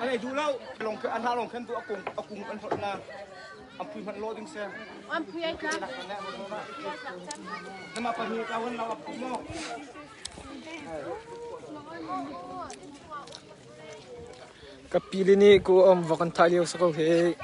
An ei duh lo. Long an ha long khan tu akung akung an hot na. An phui hmanh lo ding se. An phui ai tlak. Nama pa hi kawan law ap mo. Ka pili nih ku om vok an thah lio sa ko hi.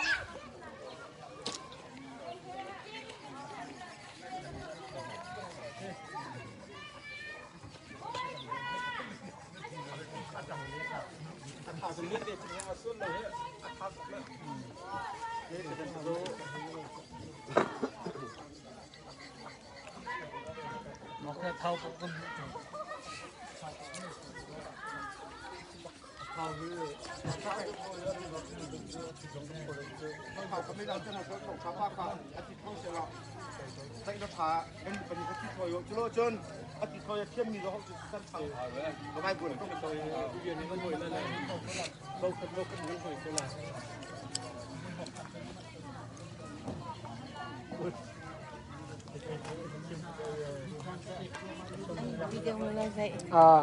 Ah.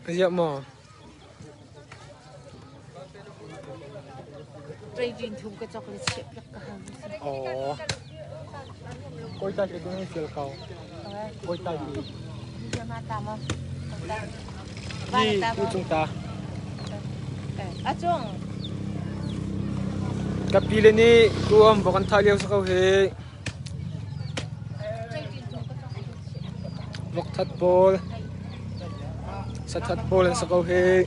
Ziah maw? Trading thum ka chok le chiah piak ka hau. Oh. Koi ta ke ding sel kau. Koi ta ki. Ma ta ma. Hi, u chung ta. A chung. Ka pi le nih tu am vok an thah lio sa ko hi. Vok that pawl. Sathat pawl an sa ko hi.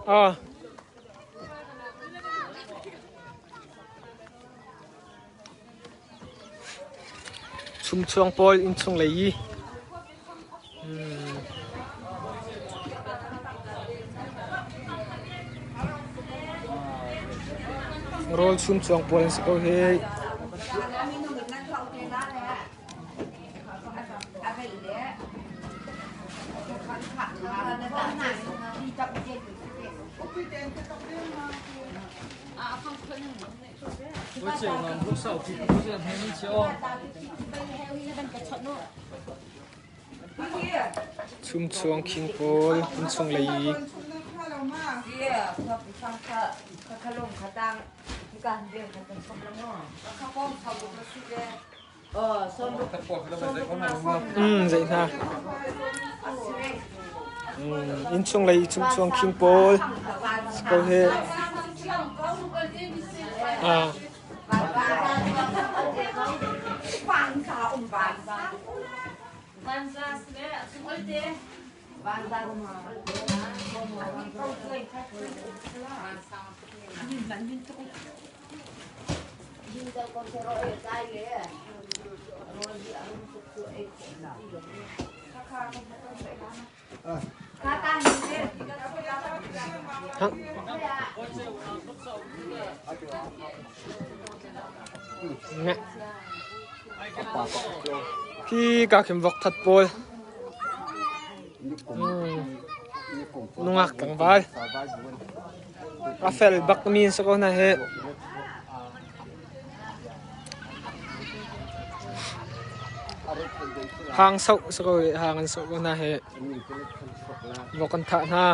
Ah. Chumchuang pawl innchung lei i Rawl chumchuang pawl an si ko hih. Chumchuang khing pawl innchung lei i. Zeih hna. Innchung lei i chumchuang khing pawl si ko hih. Ah. Khi ka khin vok that pawl. Nungak tlangval. A fel bak mi an si ko hna hi. Hang soh si ko i hang an soh ko hna hi. Vok an thah hna.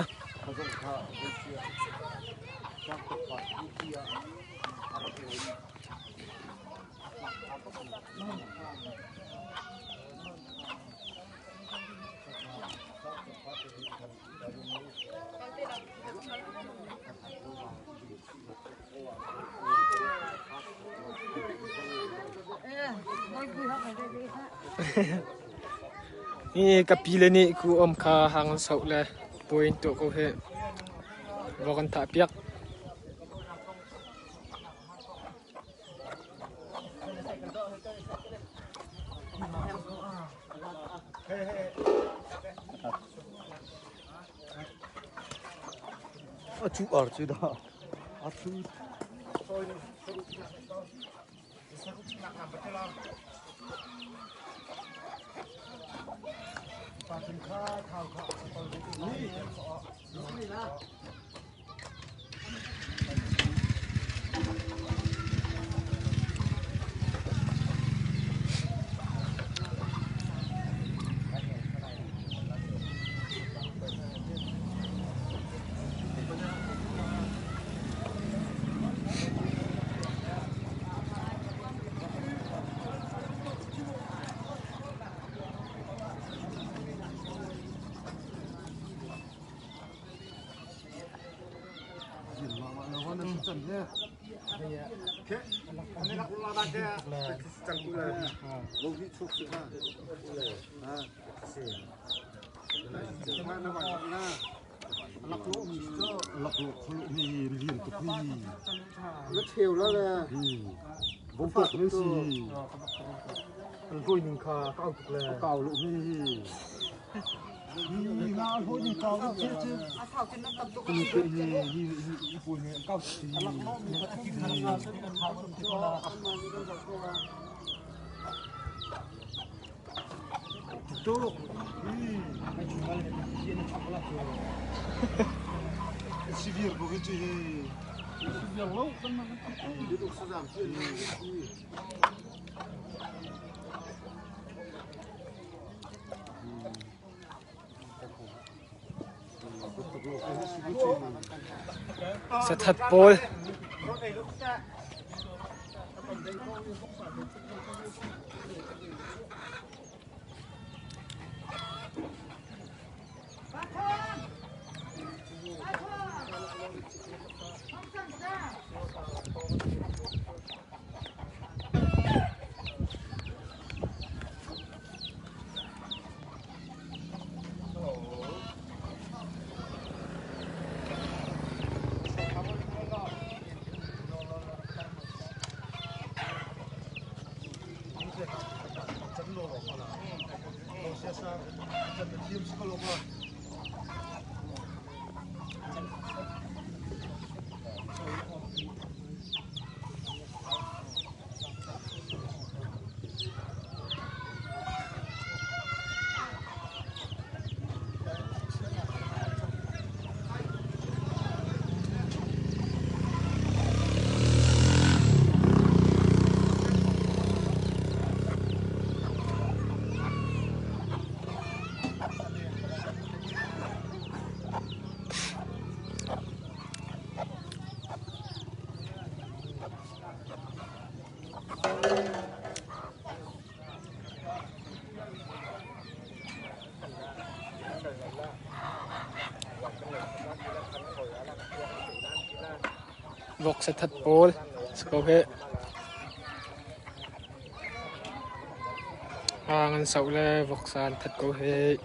Hi ka pi le nih ku om kha hang an soh le puai an tuah ko hih. Vok an thah piak. A cu ar cu dah. A thu. Sathat pawl. Vok sathat pawl si ko hih. Hang an soh le voksa an that ko hih.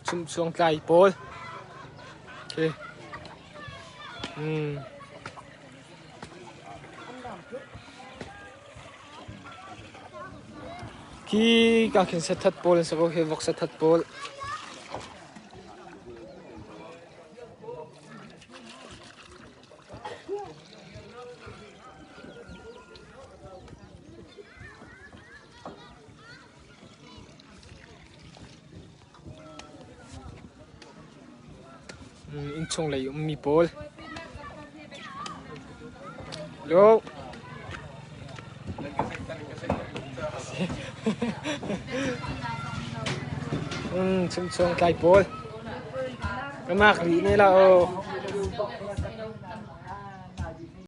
Chumhchuang tlai pawl. Okay. Khi ka khin sathat pawl an si ko hi vok sathat pawl. Innchung lei ummi pawl. Hello. Chungchuang tlai pawl. Ka mak rih ne la o.